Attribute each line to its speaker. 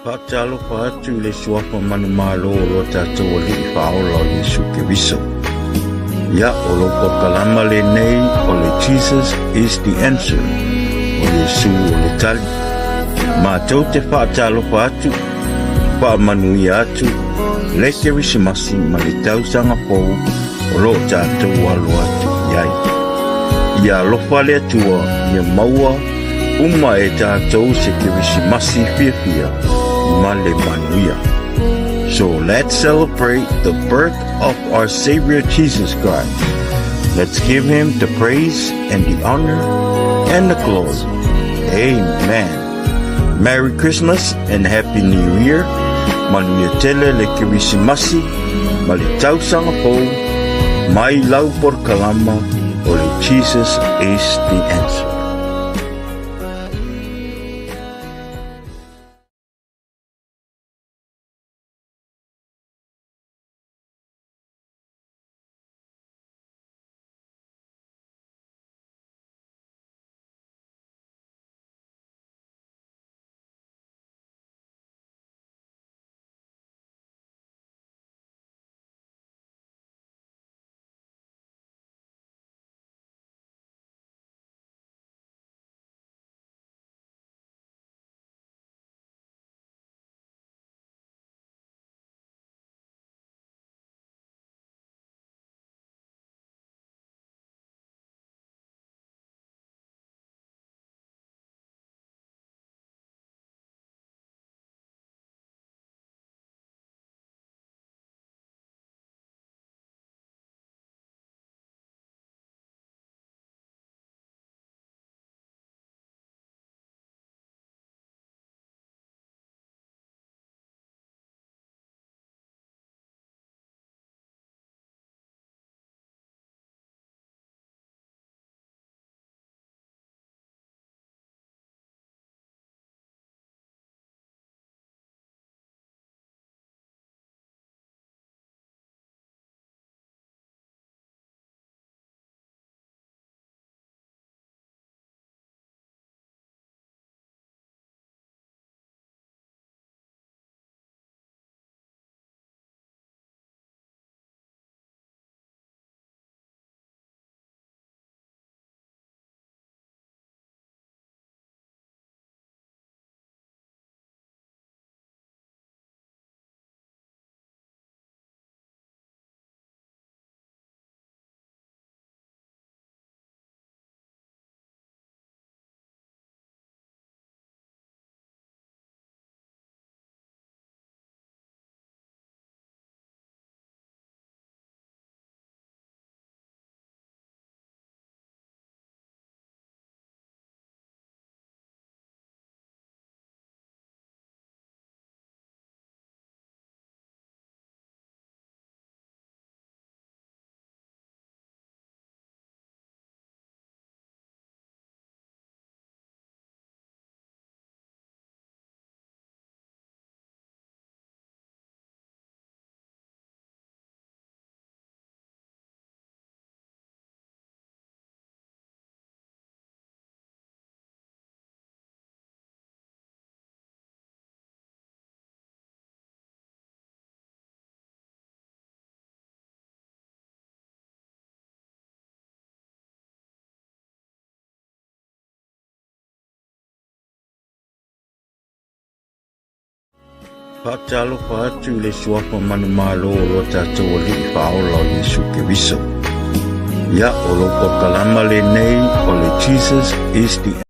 Speaker 1: Faatalofa atu i le suafa manumalo o lo tatou Alii Faaola o Iesu Keriso. Ia, o lou polokalama lenei o le Jesus is the Answer, o Iesu o le tali. Matou te faatalofa atu, faamanuia atu le Kerisimasi ma le tausaga fou o lo o tatou alo atu i ai. Ia alofa le Atua ia maua uma e tatou se Kerisimasi fiafia ma le manuia. So let's celebrate the birth of our Savior Jesus Christ. Let's give him the praise and the honor and the glory. Amen. Merry Christmas and Happy New Year. Manuia tele le Kerisimasi ma le tausaga fou mai lau polokalama o le Jesus is the Answer. Faatalofa atu i le suafa manumalo o lo tatou Alii Faaola o Iesu Keriso. Ia, o lou polokalama lenei o le Jesus is the.